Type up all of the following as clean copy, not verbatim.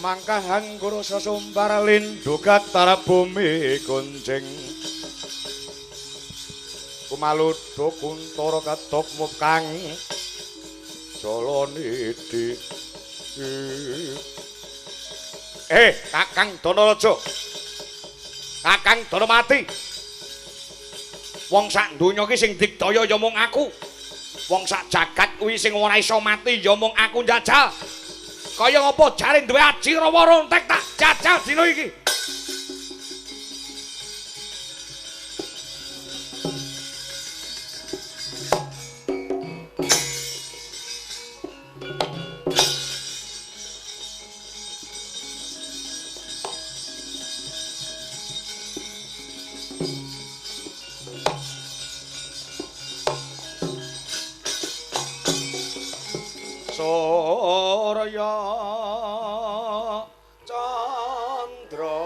Mangkahan kurasa sumbar lindu gatar bumi gonjeng. Kumaludho kuntara ketok mukang Jalanidhi. Kakang Danaraja. Kakang Danamati. Wong sak donya iki sing digdaya ya mung aku. Wong sak jagat kuwi sing ora iso mati ya mung aku njajal. Kaya ngapa jare duwe aji rawa rontek tak jajal dina iki. Surya Candra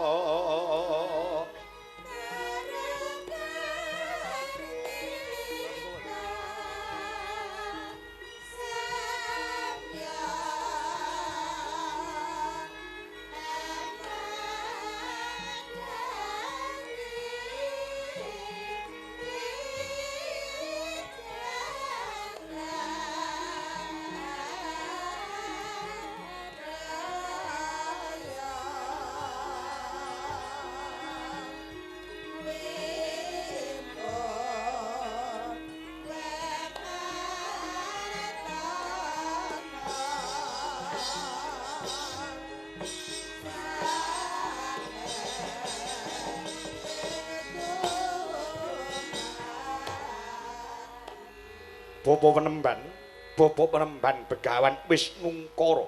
Bapa penemban Begawan wis ngungkara.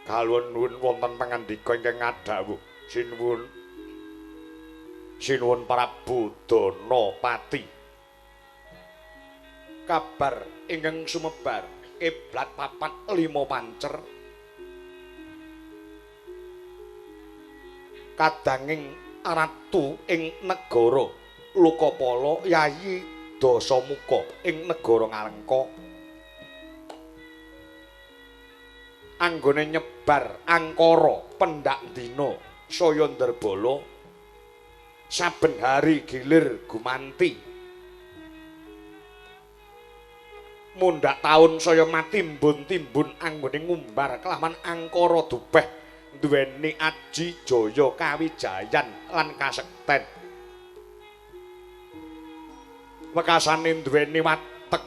Kaluwun nuwun wonten pangandika ingkang ngadhawuh. Sinuwun. Sinuwun Prabu Danapati. Kabar ingkang sumebar kiblat 4 5 pancer. Kadanging ratu ing negara Lokapala Yayi Dasamuka ing negara Ngalengka anggone nyebar angkara pendak dina saya ndarbala saben hari gilir gumanti mundhak taun saya matimbun-timbun anggone ngumbar kelawan angkara dupeh duweni aji jaya kawijayan lan kasekten. Wekasane duweni watek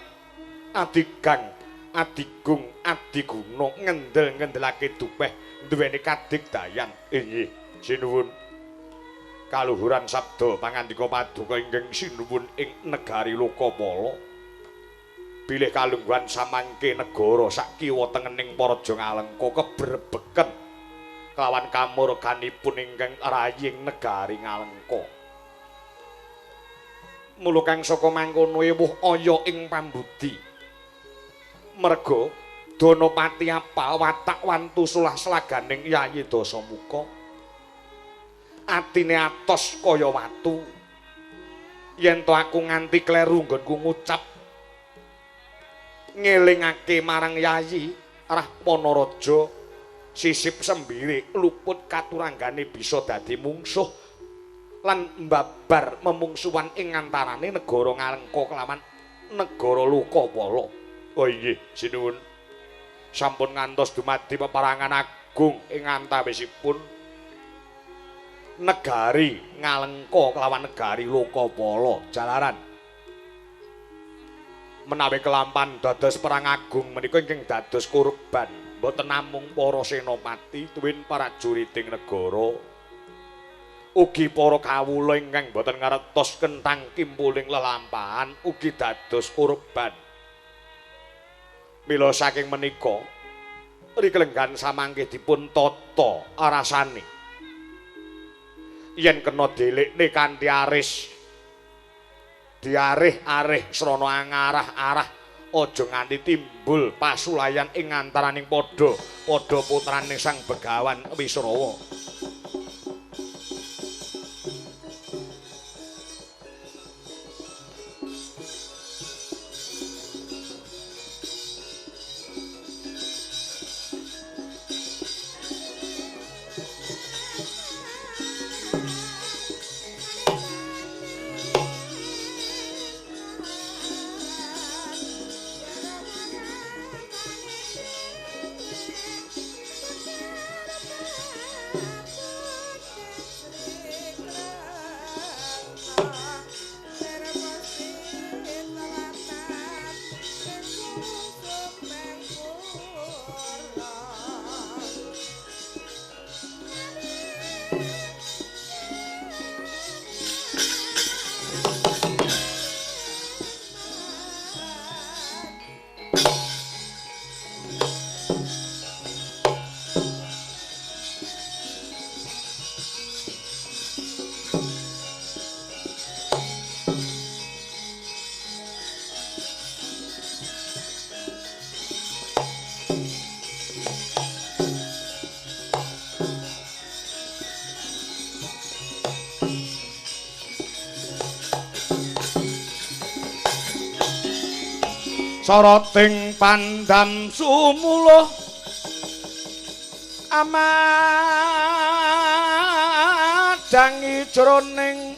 adigang adigung adiguna ngendel-ngendelake dupeh duweni kadigdayan. Inggih sinuwun. Kaluhuran sabda pangandika paduka ingkang sinuwun ing negari Lokapala. Bilih kalungguhan samangke negara sak kiwa tengening Paraja Ngalengka kebrebeken kelawan kamurganipun ingkang raying negari Ngalengka. Mula kang saka mangkono ewuh aya ing pambudi. Merga Danapati apal watak wantu sulah slaganing Yayi Dasamuka. Atine atos kaya watu. Yen to aku nganti kleru nggonku ngucap ngelingake marang Yayi Rahmanaraja sisip sembire luput katuranggane bisa dadi mungsuh lan mbabar memungsuhan ing antarane negara Ngalengka kelawan negara Lokapala. Oh inggih sinuwun. Sampun ngantos dumadi peperangan agung ing antawisipun negari Ngalengka kelawan negari Lokapala. Jalaran menawi kelampan dados perang agung menika ingkang dados korban mboten namung para senopati tuwin prajuriting negara, ugi para kawula ingkang boten ngertos kentang kimpuling lelampahan ugi dados korban. Mila saking menika riklenggan samangke dipun tata arasane yen kena delikne kanthi aris diarih-arih srana angarah-arah aja nganti timbul pasulayan ing antaraning padha putrane Sang Begawan Wisrawa. Soroting pandam sumuluh amadangi jroning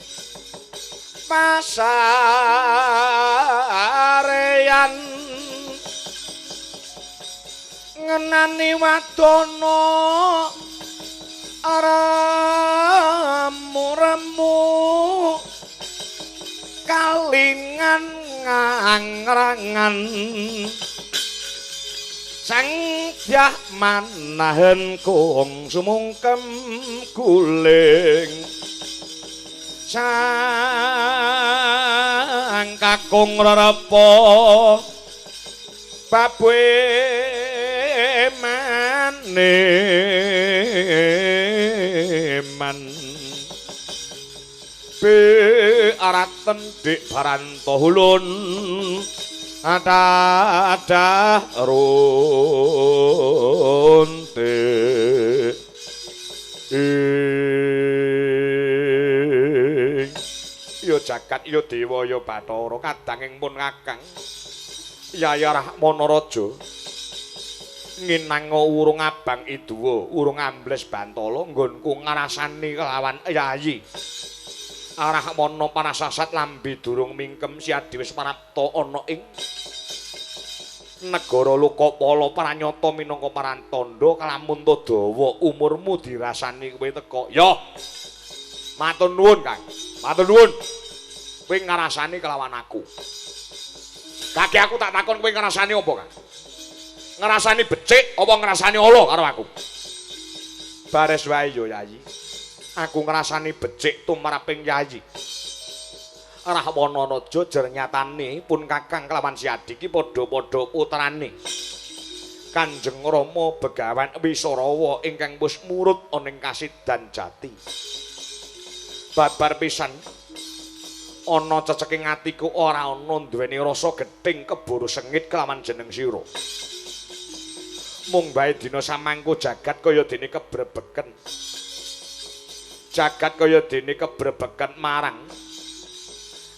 pasareyan ngenani wadana remu-remu kalingan ngangrangan sang dyah manahen kung sumungkem guling sang kakung rerepa babuhe maneman be araten dik baranto hulun ada runte ya jagat ya dewa ya bathara kadang ing pun kakang Yaya Rahmana Raja nginang urung abang iduwa urung ambles bantala nggonku ngrasani kelawan Yayi Rahmana panasasat lambe durung mingkem siadi wis prapta ana ing negara Lokapala pranyata minangka parantandha kalamun ta dawa umurmu dirasani kowe teka. Ya matur nuwun Kang, matur nuwun. Kowe ngrasani kelawan aku. Kaki aku tak takon kowe ngrasani apa Kang? Ngrasani becik apa ngrasani ala karo aku? Bares wae yo Yayi. Aku ngrasani becik tumraping Yayi. Rahwana Raja jernyatane pun kakang kelawan Siadi iki padha-padha putrane Kanjeng Rama Begawan Wisarawa ingkang wis murut ana ing kasidan jati. Babar pisan ana ceceking atiku ora ana duweni rasa gething keburu sengit kelawan jeneng sira. Mung bae dina samangko jagat kaya dene kebrebeken. Jagat kaya dene kebrebeken marang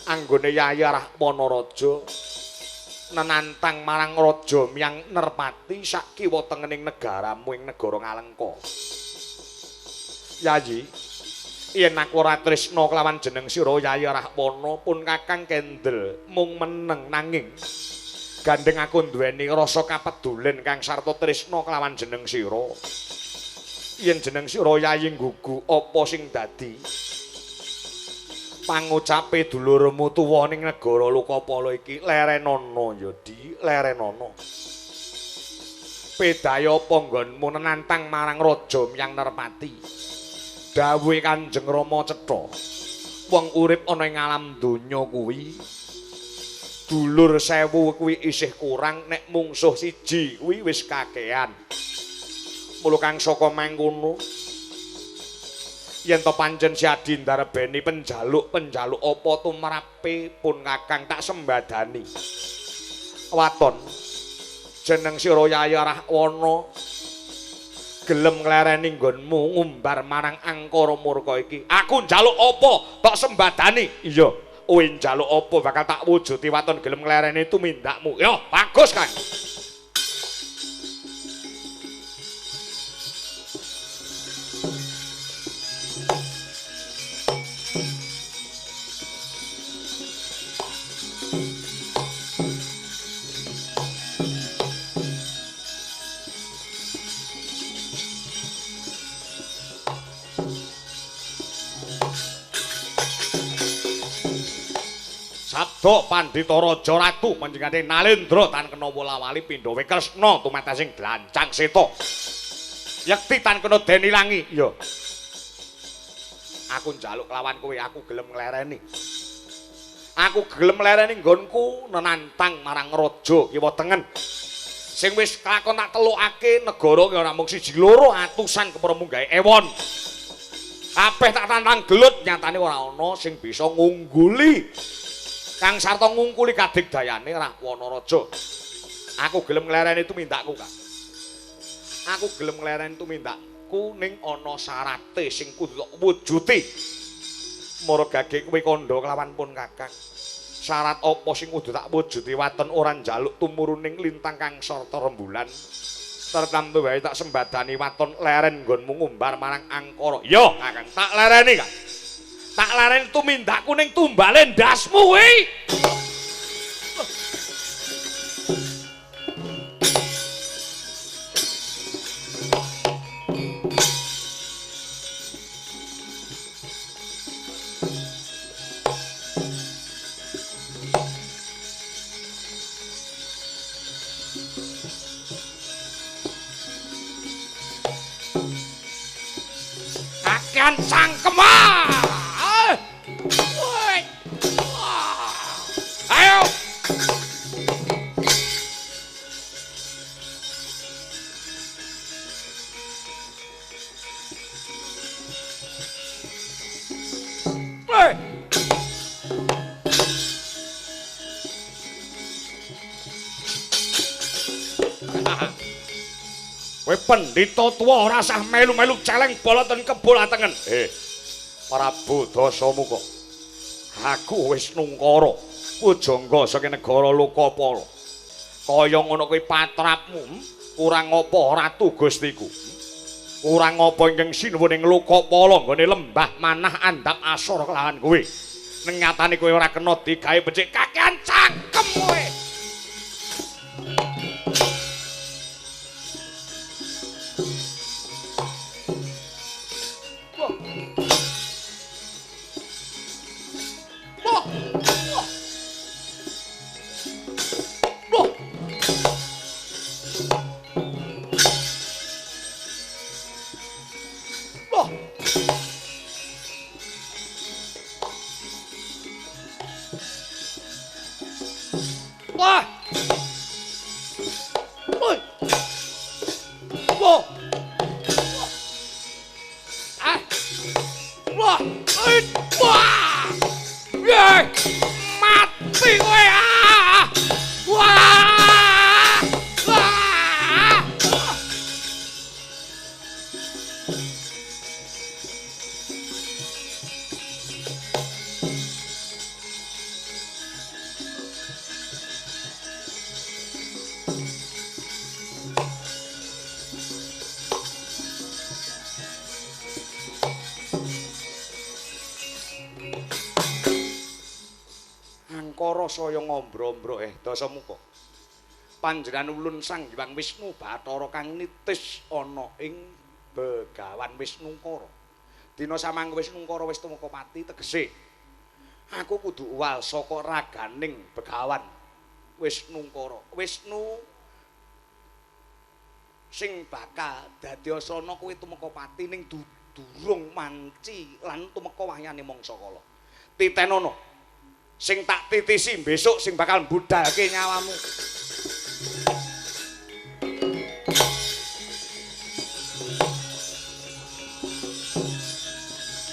anggone Yayi Rahmana Raja nenantang marang raja Myang Nerpati sak kiwa tengening negaramu ing negara Ngalengka. Yayi, yen aku ora tresna kelawan jeneng sira Yayi Rahmana pun kakang kendel mung meneng nanging gandeng aku duweni rasa kapedulen kang sarta tresna kelawan jeneng sira. Yen jeneng sira Yayi nggugu apa sing dadi pangucape dulurmu tuwa ning negara Lokapala iki lerenono ya Di, lerenono. Bedaya apa nggonmu nenantang marang raja Myang Nerpati? Dawuhe Kanjeng Rama cetha, wong urip ana ing alam donya kuwi dulur 1000 kuwi isih kurang, nek mungsuh siji kuwi wis kakean. Mula kang saka mangkono yen to pancen Siadi ndarbeni penjaluk-penjaluk apa tumrape pun kakang tak sembadani. Waton jeneng sira Yayi Rahwana gelem nglereni nggonmu ngumbar marang angkara murka iki. Aku njaluk apa tak sembadani. Iya, kowe njaluk apa bakal tak wujuti waton gelem nglereni tumindakmu. Ya, bagus Kang. Sabda Pandhita Raja Ratu panjengane Nalendra tan kena wolawali pindhawe Kresna tumatasing dlancang seta. Yekti tan kena den ilangi. Iya. Aku njaluk kelawan kowe, aku gelem nglereni. Aku gelem nglereni nggonku nenantang marang raja kiwa tengen. Sing wis kelakon tak telukake negara ki ora mung siji loro atusan kepara munggahe ewon. Kabeh tak tantang gelut nyatane ora ana sing bisa ngungguli. Kang sarta ngungkuli kadigdayane Rahwana Raja. Aku gelem nglereni tumindakku, Kang. Aku gelem nglereni tumindakku ning ana syarate sing kudu tak wujuti. Mara gage kowe kandha kelawan pun kakang. Syarat apa sing kudu tak wujudi waton ora njaluk tumuruning lintang kang sarta rembulan. Tertamtu wae tak sembadani waton leren nggonmu ngumbar marang angkara. Yo, Kakang, tak lereni, Kang. Tak lereni tumindakku ning tumbale ndasmu kuwi. Cangkem ah. Ayo. Woi. Kowe pendhita tuwa ora sah melu-melu celeng boloten kebul atengen. Prabu Dasamuka. Aku wis nungkara pujangga saking negara Lokapala. Kaya ngono kuwi patrapmu, kurang apa ratu Gustiku? Kurang apa ingkang sinuwun ing Lokapala nggone lembah manah andhap asor kelawan kowe. Ning nyatane kowe ora kena digawe becik kakean cangkem kowe. Wah. Woi. Wah. Ah. Wah. Wah. Ye. Mati kowe ah. Wah. Wah. Angkara saya ngombro-ombro Dasamuka. Panjenengan ulun Sang Hyang Wisnu Bathara kang nitis ana ing Begawan Wisnungkara. Dina samangke Wisnungkara wis tumeka pati tegese aku kudu uwal saka raganing Begawan Wisnungkara. Wisnu sing bakal dadi asana kuwi tumeka pati ning durung manci lan tumeka wahyane mangsa kala. Titenono sing tak titisi besok sing bakal mbudalke nyawamu.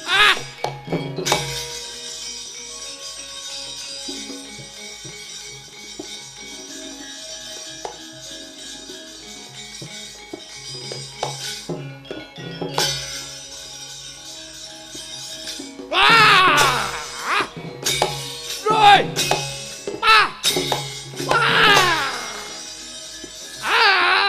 Ah! Wah! Woi! Ah! Wah! Ah! Ah!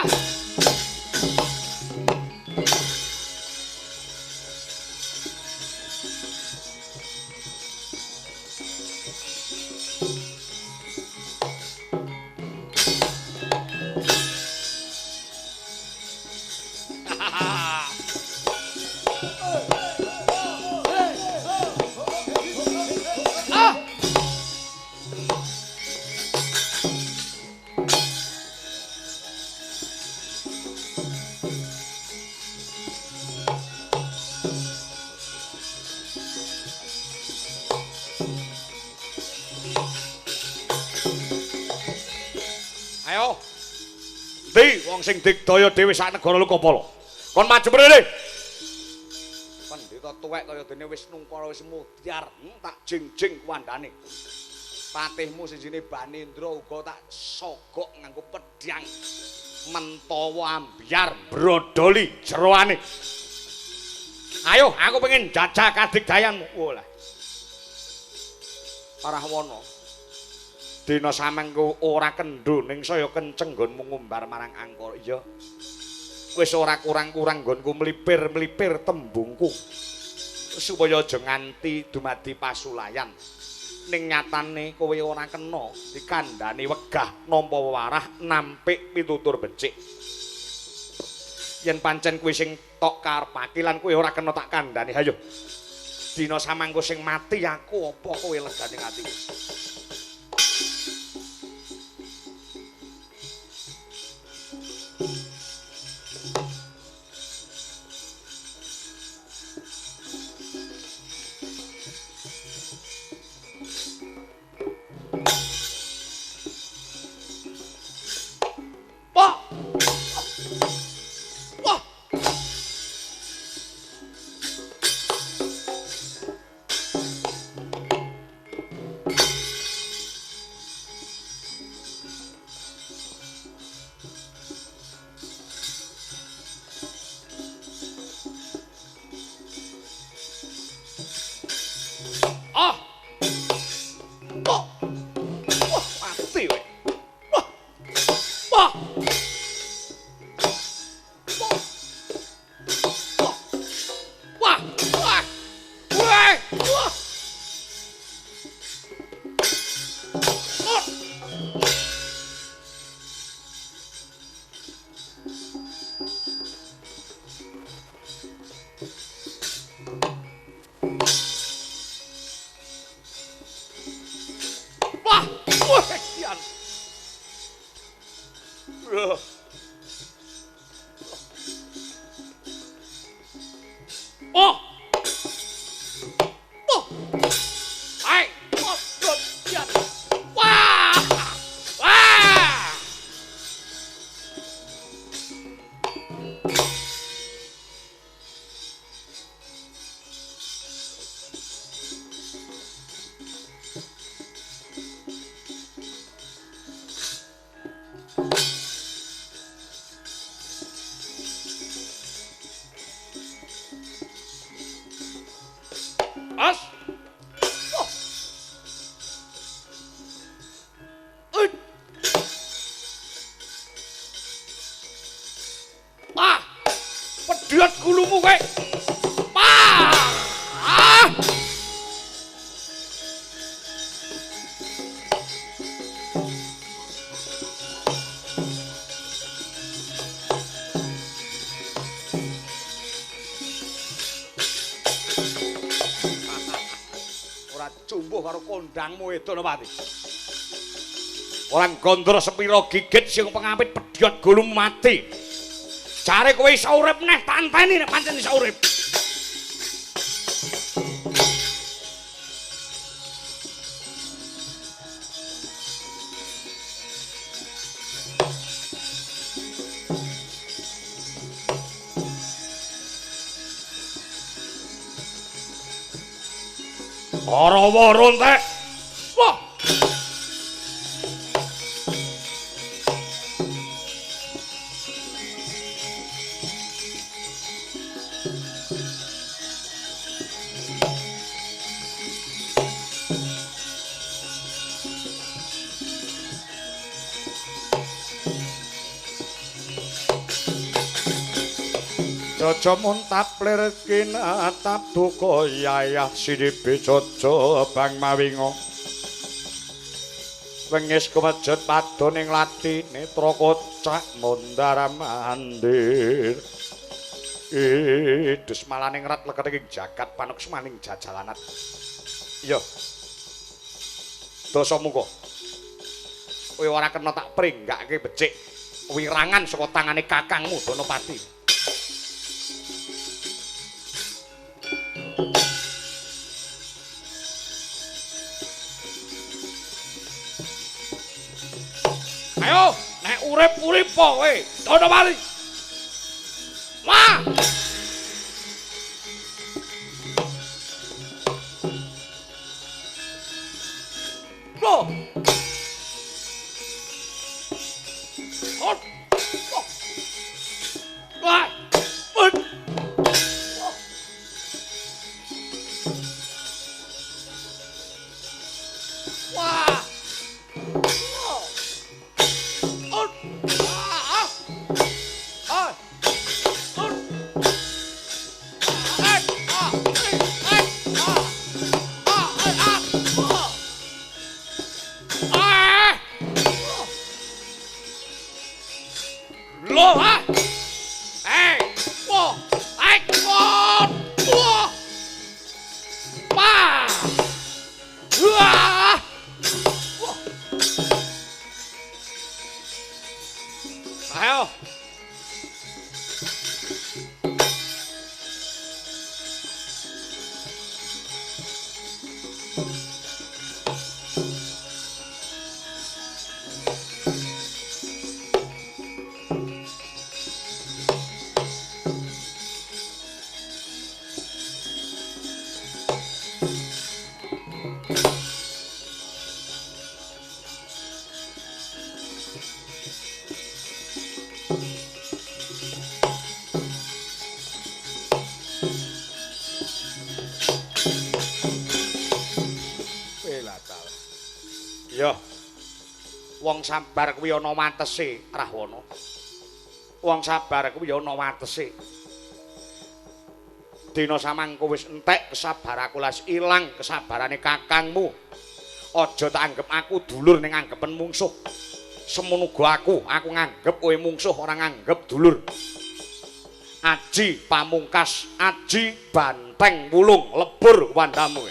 Ayo. Ndi wong sing digdaya dhewe sak negara Lokapala? Kon maju mrene. Pendhita tuwek kaya dene wis nungkara wis mudyar, tak jingjing kuwandane. Patihmu sing jenenge Banendra uga tak sogok nganggo pedhang mentawa ambyar brodoli jeroane. Ayo, aku pengen jajal kadigdayanmu. Walah. Parahwana. Dina samengko ora kendho ning saya kenceng nggonmu ngumbar marang angkara. Iya. Wis ora kurang-kurang nggonku mlipir-mlipir tembungku supaya aja nganti dumadi pasulayan. Ning nyatane kowe ora kena dikandhani wegah nampa wewarah nampik pitutur becik. Yen pancen kowe sing tok karepake lan kowe ora kena tak kandhani, hayo. Dina samangko sing mati aku apa kowe legane atiku. Pedhot gulumu kowe. Ah! Ora cumbuh karo kondangmu Donopati. Ora gondro sepira gigit sing pengapit pedhot gulumu mati. Jare kowe iso urip neh tak enteni nek pancen iso urip. Ora-ora entek. Wah. Jaja muntaplir kinatap duka yayah sinibe jaja bang mawinga. Wengis kemejet padha ning lati netra kocak mundar mandir. Idus malaning rat leket ing jagat panuksmaning jajalanat. Iya. Dasamuka. Kowe ora kena tak pringgake becik wirangan saka tangane kakangmu Donopati. Ayo, nek urip-urip po kowe, Donopati. Wah! Loh. Oh. Wah. Wah. Yo. Wong sabar kuwi ana watese, Rahwana. Wong sabar kuwi ana watese. Dina samangko wis entek kesabaraku las ilang kesabarane kakangmu. Aja tak anggep aku dulur ning anggepen mungsuh. Semono uga aku nganggep kowe mungsuh ora nganggep dulur. Aji pamungkas, aji banteng wulung lebur wandamu.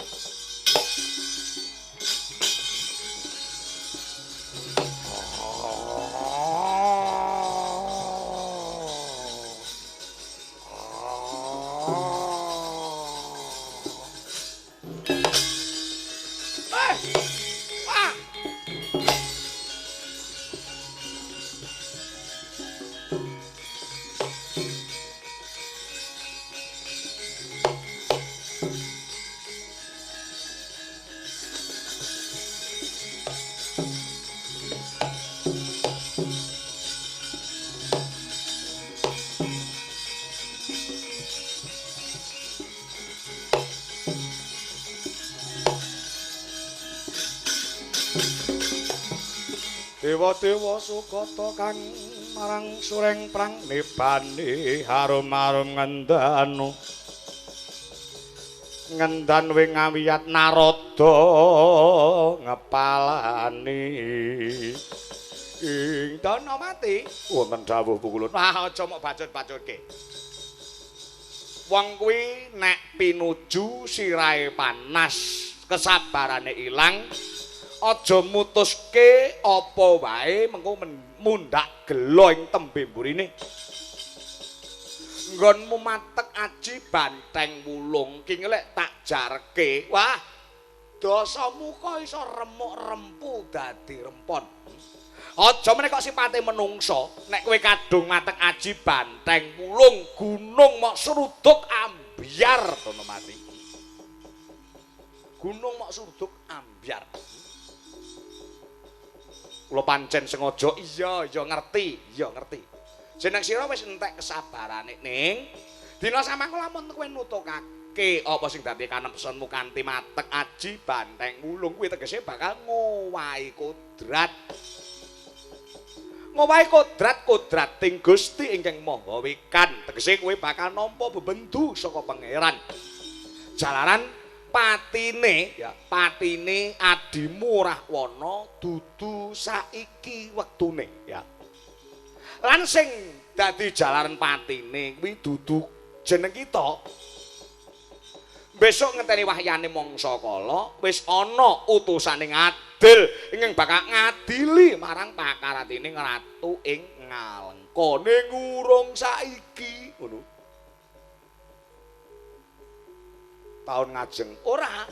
Dewa-dewa sukata kang marang sureng prang nibani harum-harum ngendanu ngendan wing ngawiyat naroda ngepalani ing dana mati wonten dawuh pukulun. Wah, aja mok bacut-bacutke. Wong kuwi nek pinuju sirahe panas, kesabarane ilang, aja mutuske apa wae mengko mundhak gela ing tembe mburine. Nggonmu matek aji banteng wulung ki ngelek tak jarke. Wah, dasamuka iso remuk rempu dadi rempon. Aja meneh kok sipate menungsa, nek kowe kadung matek aji banteng wulung gunung mok seruduk ambyar dono mati. Gunung mok seruduk ambyar. Kula pancen sengaja, iya iya ngerti, iya ngerti. Jeneng sira wis entek kesabarane ning dina samangko lamun kowe nutugake apa sing dadi kanepsenmu kanthi matek aji banteng wulung kuwi tegese bakal ngowahi kodrat. Ngowahi kodrat kodrating Gusti ingkang Maha Wikan, tegese kowe bakal nampa bebendu saka Pangeran. Jalaran patine ya, patine adimu Rahwana dudu saiki wektune ya. Lan sing dadi jalaran patine kuwi dudu jeneng kita. Besok ngenteni wahyane mangsa kala wis ana utusane ngadil ingkang bakal ngadili marang pakaratine ratu ing Ngalengka ning urung saiki ngono. Taun ngajeng ora.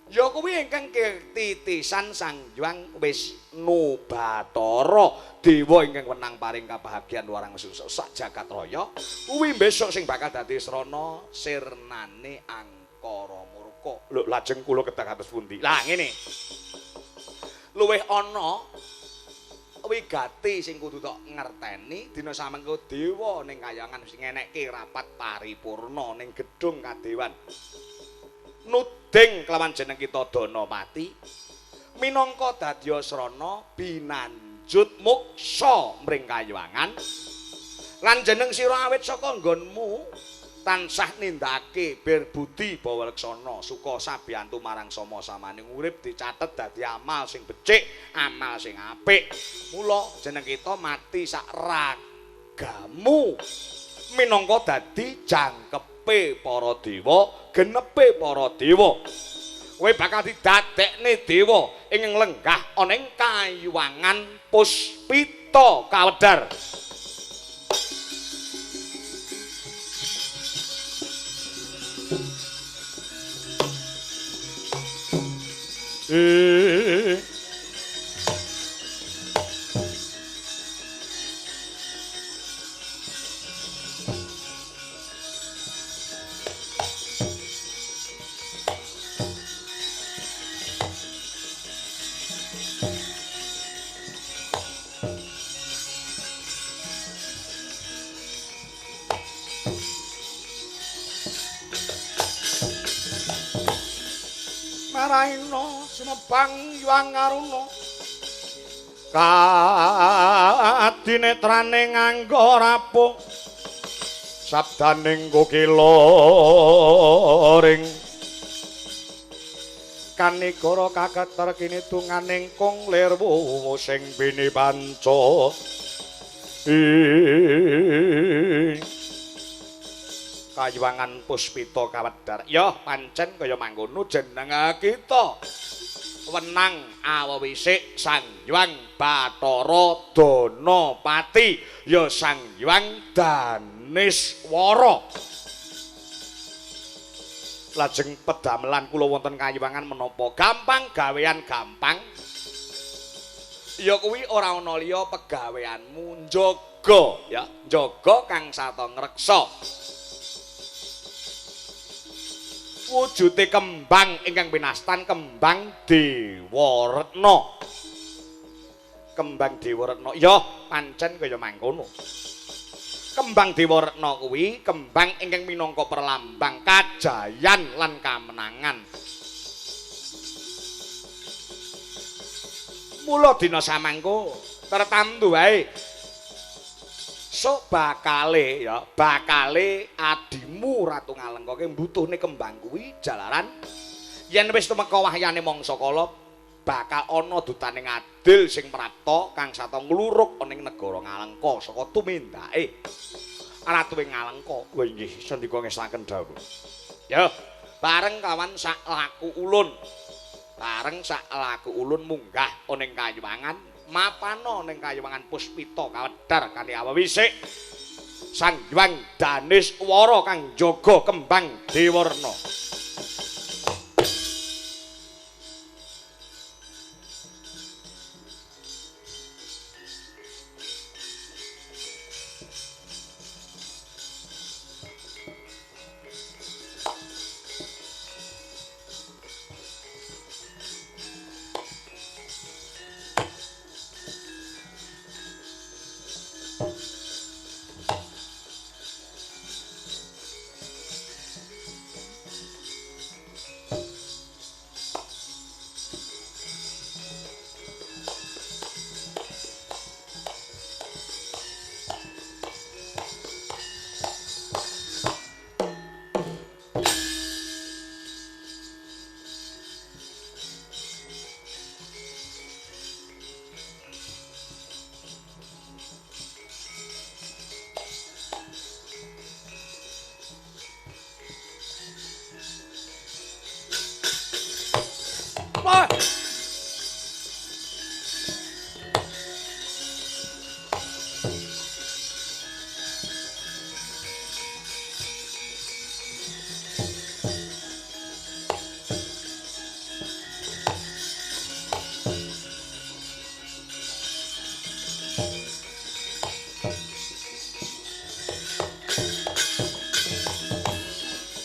Ya kuwi ingkang titisan Sang Hyang Wisnu Bathara, dewa ingkang wenang paring kabahagian warang sak jagat raya, kuwi besok sing bakal dadi srana sirnane angkara murka. Lho lajeng kula kedah kados pundi? Lah ngene. Luwih ana wigati sing kudu tok ngerteni dina samengko dewa ning kayangan sing ngenekke rapat paripurna ning gedung kadewan. Nuding kelawan jeneng kita Danapati minangka dadya srana binanjut muksa mring kayuwangan lan jeneng sira awit saka nggonmu tansah nindakake bir budi bawa leksana suka sabiyantu marang sama samaning urip dicatet dadi amal sing becik, amal sing apik. Mula jeneng kita mati sak ragamu minangka dadi jangkepe para dewa, genepe para dewa. Kowe bakal didadekne dewa ing lenggah ana ing kayuwangan Puspita Kawedar. Maraina sumebang Hyang Aruna kadinetrane nganggo rapuh sabdaning kokila ring kanigara kaketer kinitunganing kung lirwu sing bini panca kayuwangan puspita kawedhar. Ya pancen kaya mangkono jeneng kita wenang awewisik Sang Hyang Bathara Danapati ya Sang Hyang Daniswara. Lajeng pedamelan kula wonten kayuwangan menapa? Gampang, gawean gampang. Ya kuwi ora ana liya pegaweanmu njaga ya, njaga kang sata ngreksa. Wujute kembang ingkang pinastan kembang Dewaretna. Kembang Dewaretna ya pancen kaya mangkono. Kembang Dewaretna kuwi kembang ingkang minangka perlambang kajayan lan kamenangan. Mula dina samangko tertamtu wae sok bakale ya, bakale adimu Ratu Ngalengka ki mbutuhne kembang kuwi jalaran yen wis tumeka wahyane mangsa kala bakal ana dutane ngadil sing prapta kang sata ngluruk ana ing negara Ngalengka saka tumindake Ratu ing Ngalengka. Wah inggih sendika ngestaken dawuh. Ya, bareng kawan sak laku ulun. Bareng sak laku ulun munggah ana ing kayuwangan mapana ning kayuwangan puspita kawedhar kanthi awewisik Sang Hyang Daniswara kang njaga kembang Dewarna.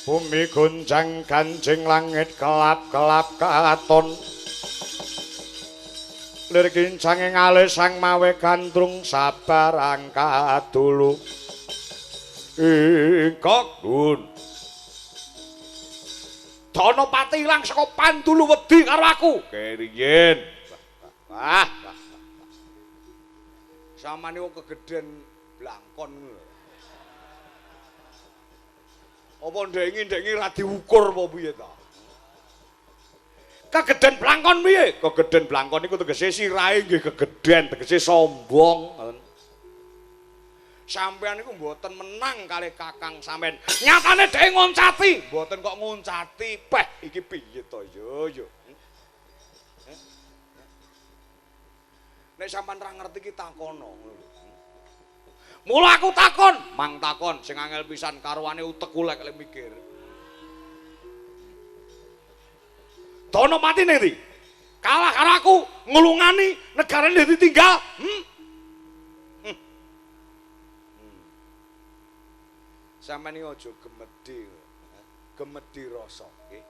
Bumi gonjang ganjing langit kelap-kelap katon lir kincange ngalih sang mawe gandrung sabarang kadulu ingkang Danapati ilang saka pandulu wedi karo aku keriyen. Wah, samane wong kegedhen blangkon ngono. Apa ndengi-ndengi ra diukur apa piye ta? Kegedhen blangkon piye? Kegedhen blangkon niku tegese sirahe nggih kegedhen, tegese sombong. Sampeyan niku mboten menang kalih kakang sampeyan. Nyatane dhek ngoncati, mboten kok ngoncati. Peh, iki piye to yo yo. Nek sampeyan ra ngerti ki takono ngono lho. Mula aku takon, mang takon sing angel pisan karuane utekku lek mikir. Danapati ning ndi? Kalah karo aku, nglungani negarane ditinggal. Sampeyan iki aja gemedhe. Gemedhe rasa, nggih.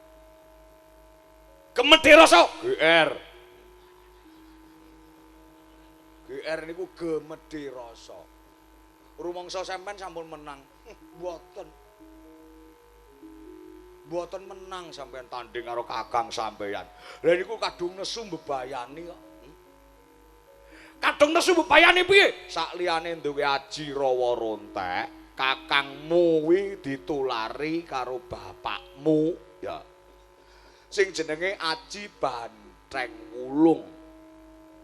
Gemedhe rasa GR. GR niku gemedhe rasa. Rumangsa sampean sampun menang. Mboten. Mboten menang sampean tanding karo kakang sampean. Lah niku kadung nesu mbebayani kok. Kadung nesu mbebayani piye? Sakliyane duwe aji rawa rontek, kakangmu kuwi ditulari karo bapakmu ya. Sing jenenge Aji Banteng Wulung.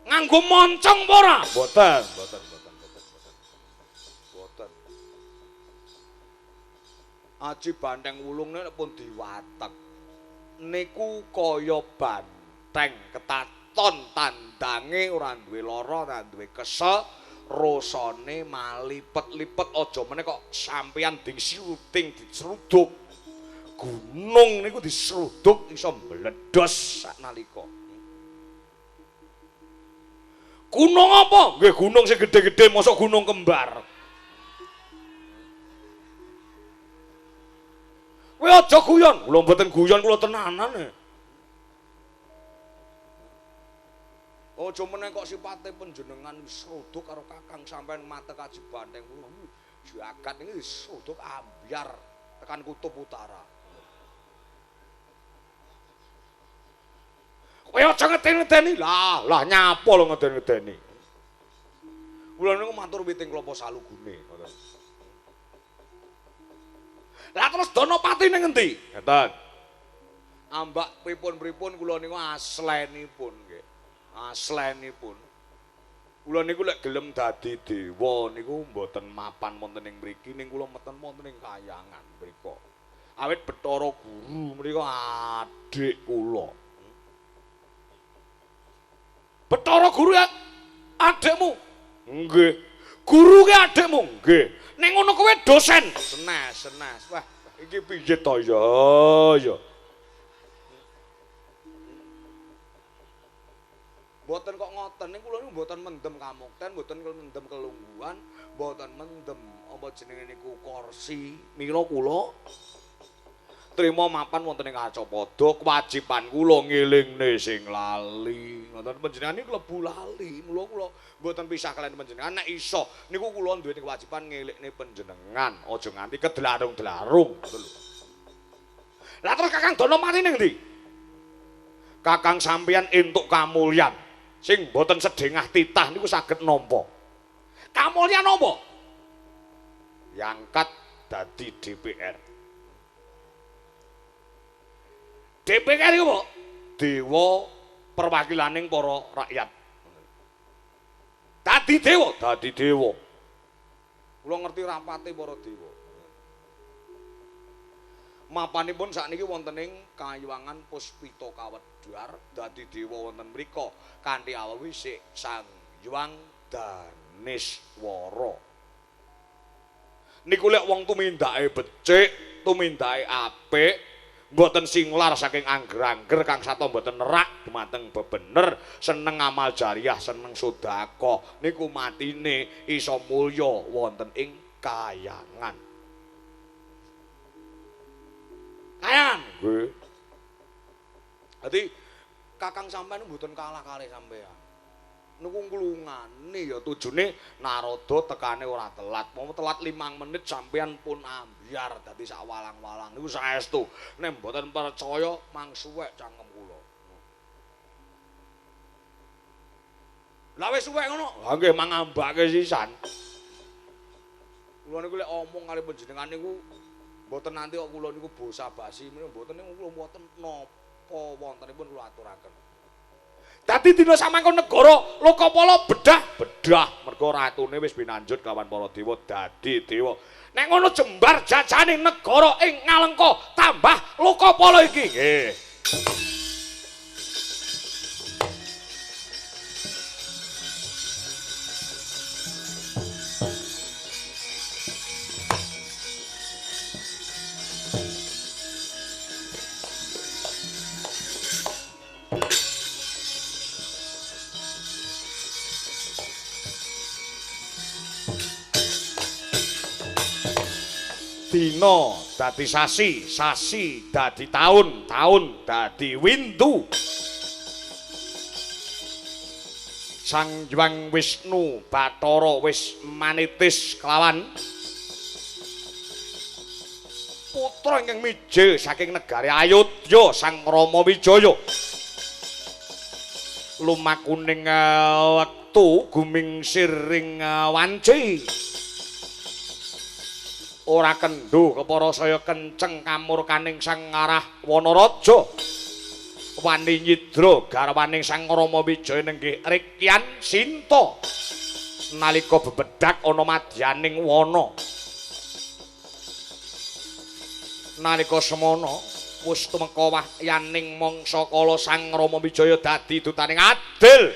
Nganggo moncong apa ora? Mboten, mboten, mboten, mboten, mboten. Aji Banteng Wulung nek pun diwatek niku kaya banteng ketaton tandange ora duwe lara, ora duwe kesel, rasane malipet-lipet aja meneh kok sampeyan ding syuting diseruduk. Gunung niku diseruduk iso mbledos saknalika. Gunung apa? Nggih gunung sing gedhe-gedhe, mosok gunung kembar. Kowe aja guyon, kula mboten guyon, kula tenanan e. Aja meneh kok sipate panjenengan sruduk karo kakang sampean matek Aji Banteng. Jagat iki sruduk ambyar tekan kutub utara. Kowe aja ngeden-ngedeni. Lah, lah nyapa lho ngeden-ngedeni. Kula niku matur witing klapa salugune ngoten. Lah terus Danapati ning ngendi? Ngeten. Ambak pripun-pripun kula niku aslenipun nggih. Aslenipun. Kula niku lek gelem dadi dewa niku mboten mapan wonten ing mriki, ning kula meten wonten ing kayangan mriku. Awit Bathara Guru mriku adik kula. Bathara Guru ya adikmu? Nggih. Guru ki adikmu? Nggih. Ning ngono kowe dosen. Senes, senes. Wah, iki piye to ya? Ya. Mboten kok ngoten, ning kula niku mboten mendem kamukten, mboten mendem kelungguhan, mboten mendem apa jenenge niku kursi. Mila kula trima mapan wonten ing Arcapada, kewajiban kula ngelingne sing lali. Ngoten panjenengan niku klebu lali. Mula kula mboten pisah kaliyan panjenengan. Nek iso niku kula duwe kewajiban ngelingne panjenengan, aja nganti kedlarung-dlarung. Ngoten lho. Lah terus Kakang Danapati ning ndi? Kakang sampeyan entuk kamulyan sing mboten sedengah titah niku saged nampa. Kamulyan napa? Diangkat dadi DPR. DPR iku apa? Dewa perwakilaning para rakyat. Dadi dewa, dadi dewa. Kula ngerti rapate para dewa. Mapanipun sakniki wonten ing Kayuwangan Puspita Kawedar, dadi dewa wonten mriku kanthi awisik Sang Hyang Daniswara. Niku lek wong tumindake becik, tumindake apik, mboten singlar saking angger-angger kang sato mboten nerak dumateng bebener, seneng amal jariah, seneng sedekah, niku matine iso mulya wonten ing kayangan. Kayangan nggih. Dadi kakang sampean mboten kalah kalih sampean. Niku nglungane ya tujune Narada tekane ora telat. Mau telat 5 menit sampean pun ambyar dadi sak walang-walang. Niku saestu. Nek mboten percaya mang suwek cangkem kula. Lah wis suwek ngono. Ha nggih mangambake sisan. Kula niku lek omong kali panjenengan niku mboten nanti kok kula niku basa-basi, mboten niku kula mboten napa wontenipun kula aturaken. Dadi dina samangka negara Lokapala bedah, bedah mergo ratune wis binanjut kawan para dewa dadi dewa. Nek ngono jembar jajane negara ing Ngalengka tambah Lokapala iki. Nggih. Dina dadi sasi, sasi dadi taun, taun dadi windu. Sang Hyang Wisnu Bathara wis manitis kelawan putra ingkang mijil saking negari Ayodya Sang Rama Wijaya. Lumakuning wektu gumingsir ing wanci. Ora kendho kepara saya kenceng kamurkaning Sang Arah Wanaraja. Wani nyidra garwaning Sang Rama Wijaya nenggih Rikyan Sinta nalika bebedhag ana madyaning wana. Nalika semana wis tumeka wahyaning mangsa kala Sang Rama Wijaya dadi dutaning adil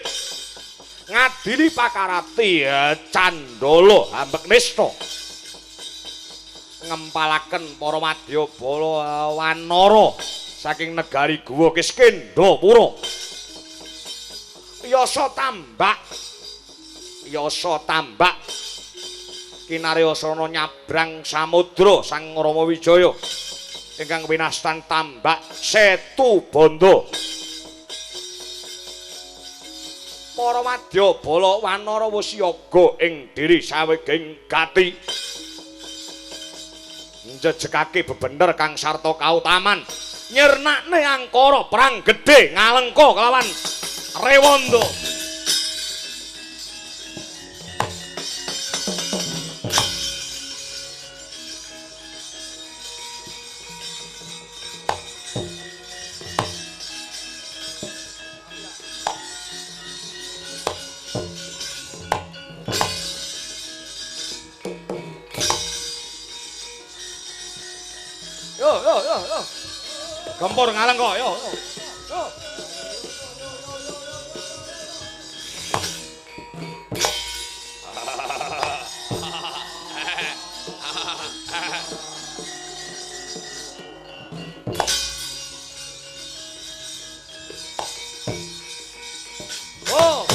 ngadili pakarati candala ambek nista ngempalaken para madyabala wanara saking negari Guwa Kiskendhapura. Yasa tambak, yasa tambak kinarya srana nyabrang samudra Sang Rama Wijaya ingkang winastan tambak Setu Bandha. Para madyabala wanara wis siaga ing diri saweging gati njejegake bebener kang sarta kautaman nyirnakne angkara perang gedhe ngalengka kelawan Rewanda. Yo yo yo yo. Gempur ngalengka yo yo. Yo. Oh.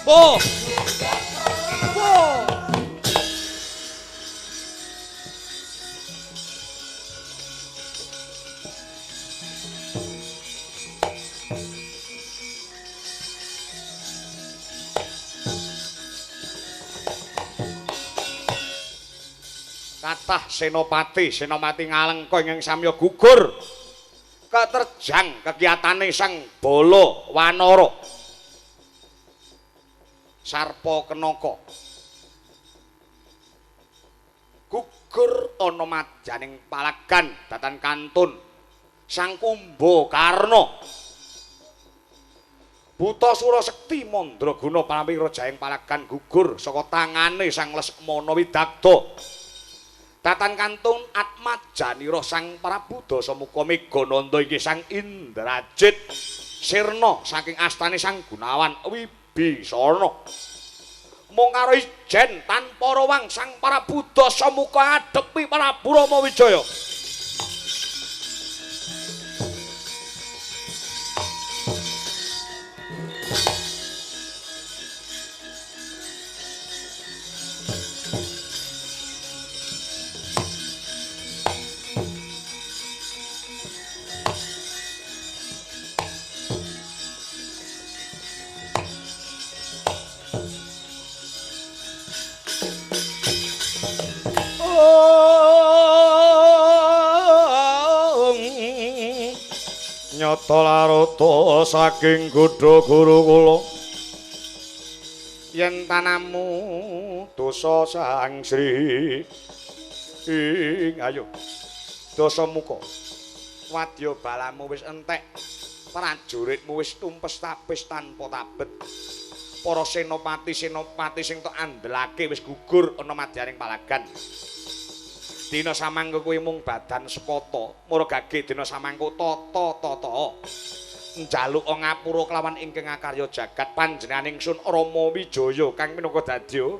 Oh. Oh. Kathah senopati, senopati ngalengka ingkang samya gugur keterjang kekiyatane Sang Bala Wanara. Sarpa Kenaka gugur ana madyaning palagan datan kantun Sang Kumbakarna. Buta Sura Sekti Mandraguna pampi rajaing palagan gugur saka tangane Sang Lesmana Widagda. Datan kantun Atmajanira Sang Prabu Dasamuka Megananda inggih Sang Indrajit sirna saking astane Sang Gunawan Wibisana. Mung karo ijen tanpa rawang Sang Prabu Dasamuka ngadepi Prabu Rama Wijaya. Nyata larata saking godha guru kula yen tanamu dosa Sang Sri ing ayo Dasamuka wadya balamu wis entek, prajuritmu wis tumpes tapis tanpa tabet. Para senopati-senopati sing tok andelake wis gugur ana madyaning palagan. Dina samangka kuwi mung badan sepata, murgage dina samangka tata-tata. Njaluk ngapura kelawan ingkang akarya jagat panjenenganing Sun Rama Wijaya kang minangka dadya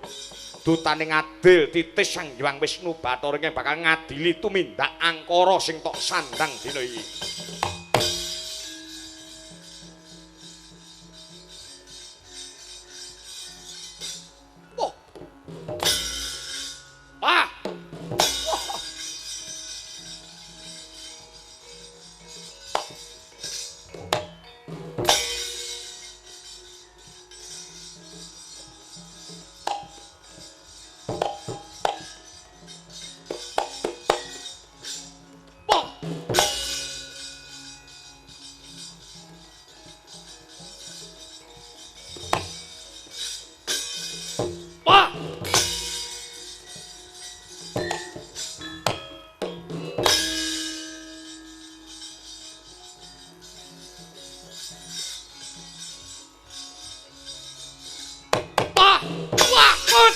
dutaning adil titis Sang Hyang Wisnu Bathara ingkang bakal ngadili tumindak angkara sing tok sandang dina iki. Oh. Ah. Wah. Wah. Wah.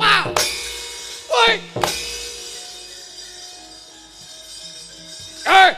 Wah. Woi. Eh.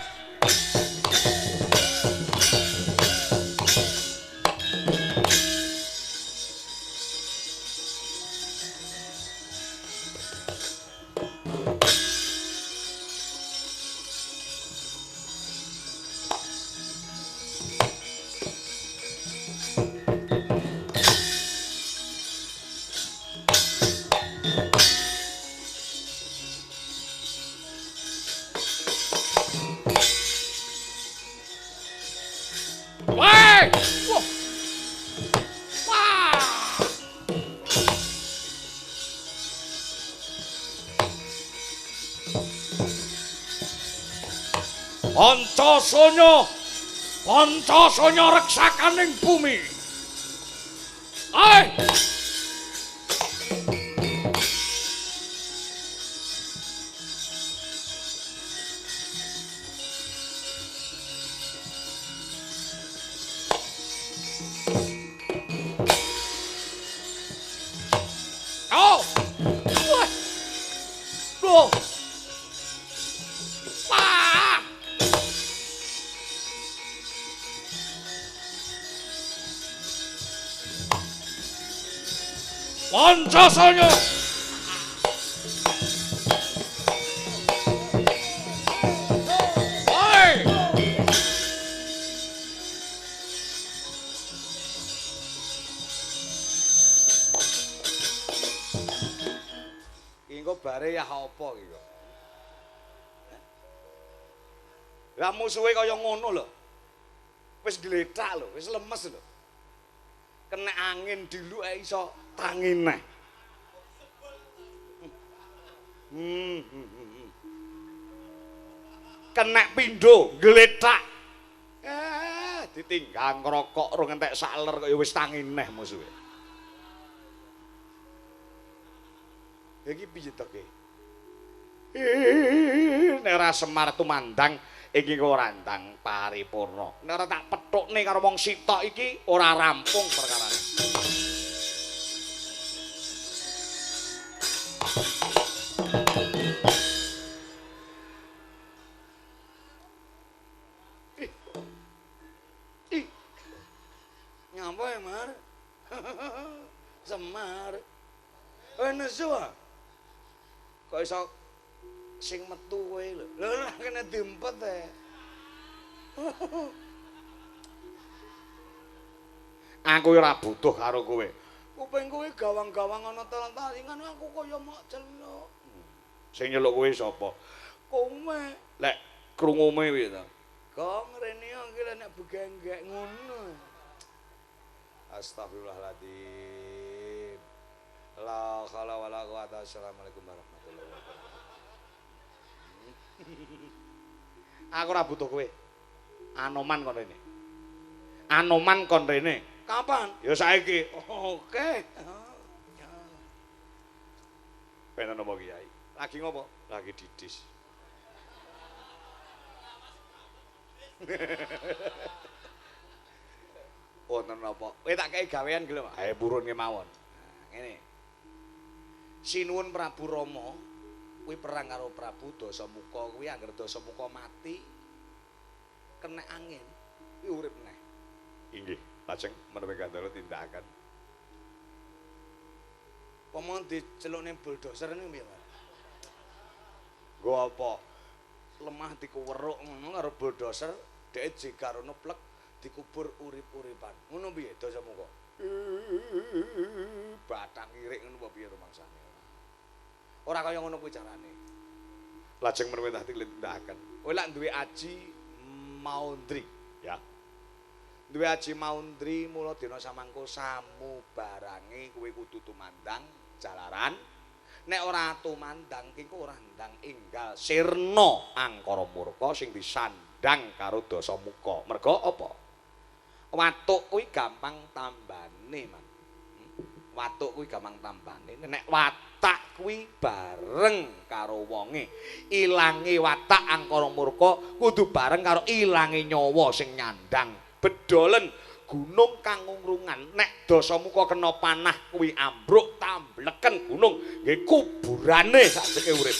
Woi! Wah. Wah. Pancasanya, pancasanya reksakaning bumi. Ae. Oh. Wah. Loh. Wah. Pancasanya. Woi. Iki engko bare ya apa iki kok? Lah musuhe kaya ngono lho. Wis glethak lho, wis lemes lho. Kena angin diluk ae iso tangi neh. Kena pindho glethak. Ditinggal ngrokok rong entek saler kaya wis tangi neh musuhe. Iki piye to ki? Nek ora Semar tumandang iki ora ndang paripurna. Nek ora tak pethukne karo wong sitok iki ora rampung perkarane. Ih. Nyapa ya, Mar? Semar. Nesu ah. Kok iso sing metu kowe lho. Lho ora kena diempet e. Aku ora butuh karo kowe. Kuping kowe gawang-gawang ana talingan aku kaya mok celuk. Sing nyeluk kowe sapa? Kowe. Lek krungume piye ta? Gong rene iki lek nek begenggek ngono. Astagfirullahaladzim. La haula wala quwata. Assalamualaikum warahmatullahi wabarakatuh. Aku ora butuh kowe. Anoman kon rene. Anoman kon rene. Kapan? Ya saiki. Oke. Penan apa Kiai? Lagi ngopo? Lagi didis. Wonten napa? Kowe tak kei gawean gelem. Ae purun kemawon. Nah, ngene. Sinuwun Prabu Rama kuwi perang karo Prabu Dasamuka kuwi angger Dasamuka mati kena angin kuwi urip neh. Inggih, lajeng menawi gandala tindakaken. Pomo dicelukne bulldozer niku piye, Pak? Nggo apa? Lemah dikuweruk ngono karo bulldozer, dhek jegarono plek dikubur urip-uripan. Ngono piye Dasamuka? Batang irik ngono apa piye rumangsane? Ora kaya ngono kuwi carane. Lajeng menawi tindakaken. Kowe lak duwe aji Maundri, ya. Duwe aji Maundri mula dina samangko samubarange kowe kudu tumandang jalaran. Nek ora tumandang ki ora ndang enggal sirna angkara murka sing disandang karo Dasamuka. Merga apa? Watuk kuwi gampang tambane, Man. Watuk kuwi gampang tambane. Nek watak kuwi bareng karo wonge. Ilange watak angkara murka kudu bareng karo ilange nyawa sing nyandang. Bedolen gunung kang ngrungan. Nek Dasamuka kena panah kuwi ambruk tambleken gunung nggih kuburane sakjeke urip.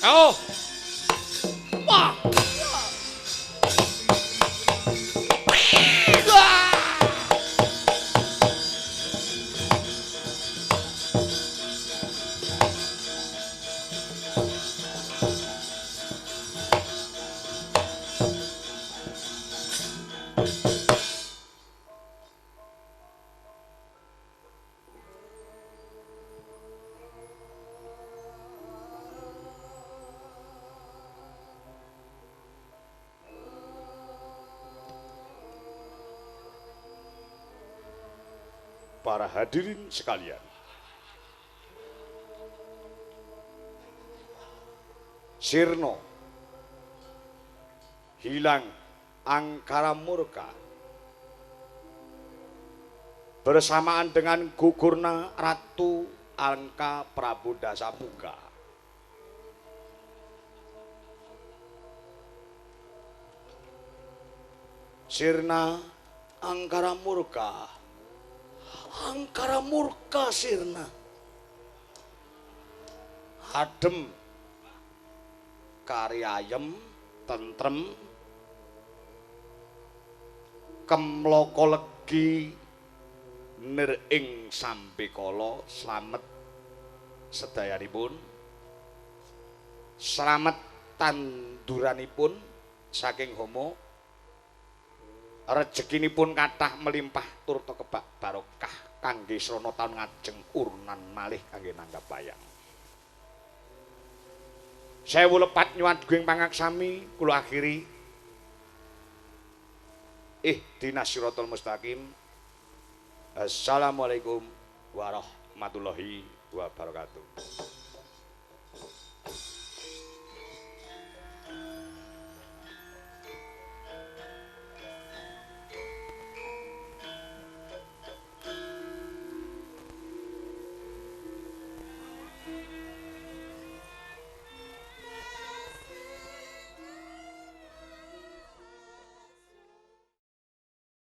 Oh. Wah. Para hadirin sekalian, sirna hilang angkara murka bersamaan dengan gugurna Ratu Alengka Prabu Dasamuka. Sirna angkara murka, angkara murka sirna. Adem kari ayem tentrem kemloko legi nir ing sambekala. Slamet sedayanipun, slamet tanduranipun saking homo, rejekinipun kathah melimpah turta kebak barokah kangge srana taun ngajeng urnan malih kangge nanggap wayang. Sewu lepat nyuwun pangaksami kula akhiri. Ihdinas siratal mustaqim. Assalamualaikum warahmatullahi wabarakatuh.